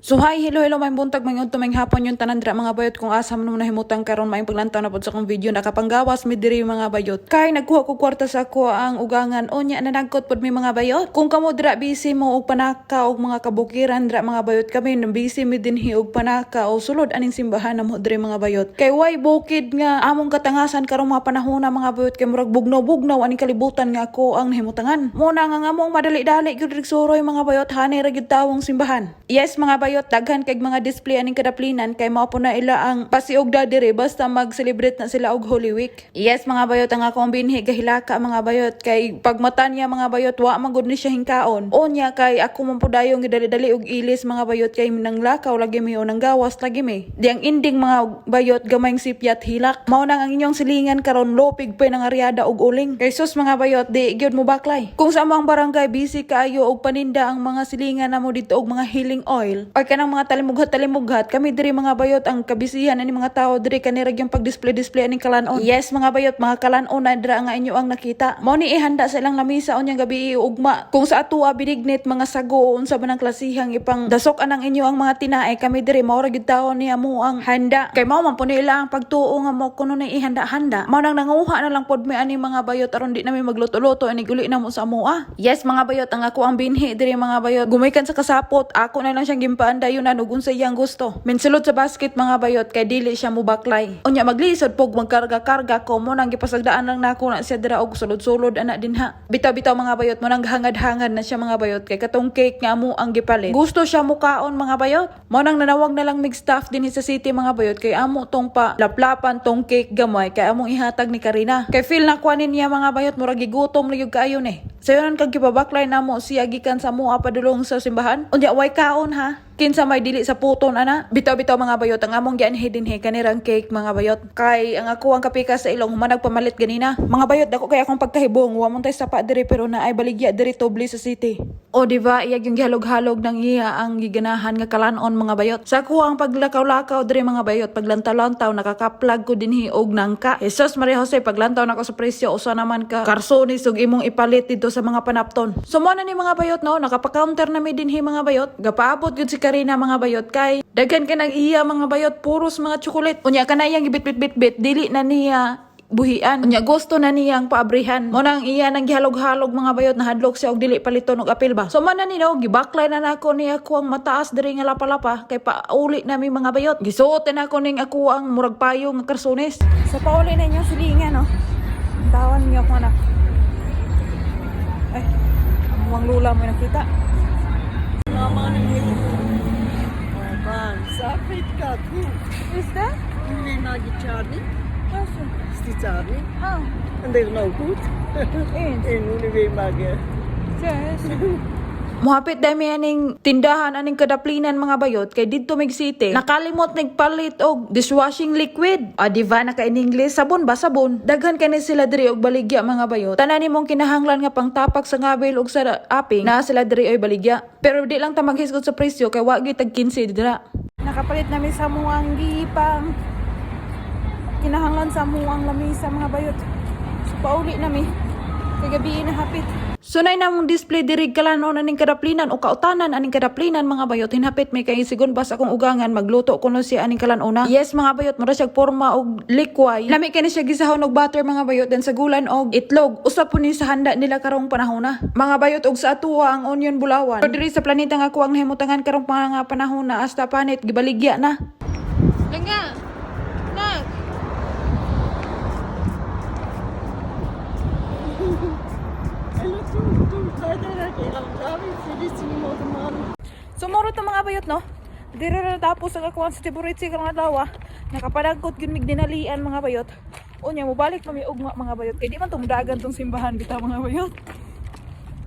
So hi, hello, hello, maayong buntag, maayong udto, maayong hapon yung tanan dira, mga bayot, kung asa man mo nahimutang karon. Maayong paglantaw na pod sa akong video. Nakapanggawas mi diri, mga bayot. Kay nagkuha ko kwarta sa ako ang ugangan, unya nanagkot pod mi, mga bayot. Kung kamo dira busy mo og panaka og mga kabukiran dira, mga bayot, kami busy mi dinhi og panaka o sulod aning simbahan namo diri, mga bayot. Kay way bukid nga among katangasan karong mga panahon na, mga bayot, kay murag bugnaw-bugnaw aning kalibutan nga ako ang nahimutangan. Mo na nga among madali-dali gyud suroy, mga bayot, hani ra gyud tawong simbahan. Yes, mga bayot, daghan kay mga display aning kadaplinan kay mao po na ila ang pasiugda diri basta mag-celebrate na sila og Holy Week. Yes, mga bayot, ang akong binhi gahilaka, mga bayot, kay pagmata niya, mga bayot, wa man gud ni siya hingkaon. Unya kay ako man pud dayong gidali-dali og ilis, mga bayot, kay nanglakaw lagi mi o nanggawas lagi mi. Di ang ending, mga bayot, gamayng sipyat hilak. Mao nang ang inyong silingan karon lopig pa ng aryada og uling. Kay sus, mga bayot, di gyud mo baklay. Kung sa among barangay busy kaayo og paninda ang mga silingan namo dito og mga healing oil or kanang mga talimughat-talimughat, kami diri, mga bayot, ang kabisihan ani mga tao diri kanira yung pag-display-display aning kalanon. Yes, mga bayot, mga kalanon na dira nga inyo ang nakita. Mao ni ihanda sa ilang lamisa unyang gabi ugma. Kung sa atoa binignit, mga sago o unsa ba ng klasihang ipang dasok anang inyo ang mga tinae, kami diri mao ra gyud taon niya mo ang handa. Kay mao man po nila ang pagtuo nga mo kuno na ihanda-handa. Mao nang nanguha na lang pod mi ani, mga bayot, aron di nami magluto-luto ani guli na mo sa amoa. Yes, mga bayot, ang ako ang binhi diri, mga bayot, gumikan sa kasapot, ako na lang siyang gimpaandayonan ug unsa iyang gusto. Minsulod sa basket, mga bayot, kay dili siya mubaklay. Unya maglisod pog magkarga-karga ko mo nang gipasagdaan lang nako na siya dira og sulod-sulod ana dinha. Bitaw-bitaw, mga bayot, mo nang hangad-hangad na siya, mga bayot, kay katong cake nga amo ang gipalit. Gusto siya mukaon, mga bayot. Mo nang nanawag na lang mig staff dinhi sa city, mga bayot, kay amo tong pa laplapan tong cake gamay kay among ihatag ni Karina. Kay feel na kuanin niya, mga bayot, murag gigutom na gyud kaayo ni. Sayonan kag gipabaklay namo siya gikan sa mua padulong sa simbahan. Unya way kaon ha. Kinsa may dili sa puton ana. Bitaw-bitaw, mga bayot, ang among gianhi dinhi kanirang cake, mga bayot. Kay ang ako ang kapika sa ilong human nagpamalit ganina. Mga bayot, dako kay akong pagkahibong, wa man tay sapa diri pero naay baligya diri tubli sa city. O di ba iyag yung gihalog-halog ng iya ang giganahan nga kalanon, mga bayot. Sa ako ang paglakaw-lakaw diri, mga bayot, paglantaw-lantaw nakakaplag ko dinhi og nangka. Jesus Maria Jose, paglantaw nako sa presyo, usa naman ka karsonis ug imong ipalit dito sa mga panapton. So mo na ni, mga bayot, no, nakapa-counter na mi dinhi, mga bayot. Gapaabot gyud si Karina, mga bayot, kay daghan ka nang iya, mga bayot, puros mga tsokolet. Unya kana iyang gibit-bit-bit, dili na niya buhian. Unya gusto na niyang paabrihan. Mo nang iya nang gihalog-halog, mga bayot, nahadlok siya og dili paliton og apil ba. So man na ni no, gibaklay na nako ni ako ang mataas diri nga lapa-lapa kay pauli na mi, mga bayot. Gisuot na nako ning ako ang murag payo nga karsones. So, pauli na inyong silingan, no? Tawan niyo ako, anak. Ay, ang lula mo nakita. Man, Afrika tu. Is that? Nee, maar die Charlie. Is die Charlie? Ah, En dat is nou goed. Eens. En hoe nu weer maken. Yes. Muhapit dami aning tindahan aning kadaplinan, mga bayot, kay didto mig city. Nakalimot nagpalit og dishwashing liquid. Ah, di ba naka in English sabon ba sabon. Daghan kani sila diri og baligya, mga bayot. Tanan nimong kinahanglan nga pangtapak sa ngabil og sa aping naa sila diri oy baligya. Pero di lang ta maghisgot sa presyo kay wa gyud tag 15 dira. Nakapalit namin sa muang gipang kinahanglan sa muang lamisa, mga bayot. So, pauli nami. Kay gabi na hapit. Sunay na mong display diri kalanon aning kadaplinan o kautanan aning kadaplinan, mga bayot. Hinapit may kay sigon bas akong ugangan magluto kuno siya aning kalanona. Yes, mga bayot, mura siya porma og likway. Lami kini siya gisahon og butter, mga bayot, then sagulan og itlog. Usa po ni sa handa nila karong panahona, mga bayot. Og sa atuwa ang onion bulawan. Pero diri sa planeta nga ako ang nahimutangan karong mga panahon na hasta panit gibaligya na. Langga! Nak! En toen zei hij dat ik man. So moro to, mga bayot, no. Diri ra tapos ang akuan sa Tiburitsi karong adlaw. Nakapadagkot gyud mig dinalian, mga bayot. Unya mobalik pa mi ugma, mga bayot. Kay di man tumudagan tong simbahan bitaw, mga bayot.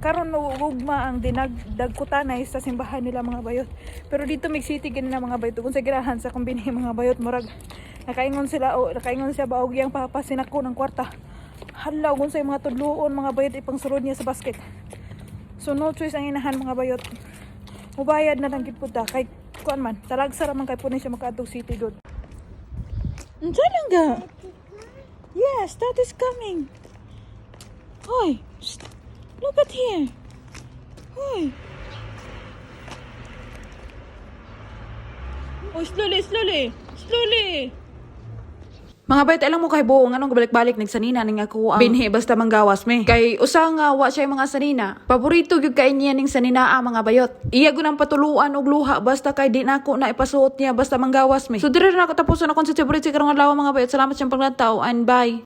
Karon ugma ang dinagdagkutanay sa simbahan nila, mga bayot. Pero dito mig city gani na, mga bayot. Kung sa girahan sa kumbini, mga bayot, murag nakaingon sila o nakaingon siya ba og iyang papa sinako ng kwarta. Hala, kung sa mga tudloon, mga bayot, ipangsulod niya sa basket. So no choice ang inahan, mga bayot. Mubayad na lang gid pud ta kay kuan man talagsa ra man kay punin siya makaadtog city gud. Unsa lang ga? Yes, that is coming. Hoy, shh, look at here. Hoy. Oh, slowly, slowly. Slowly. Mga bayot, alam mo kay buong anong balik-balik nagsanina ning ako ang binhi basta manggawas me. Kay usa nga wa siya mga sanina. Paborito gyud kay niya ning sanina ah, mga bayot. Iya gyud ang patuluan og luha basta kay di nako na ipasuot niya basta manggawas me. So diri na ako tapuson akong sa favorite karong adlaw, mga bayot. Salamat sa paglantaw and bye.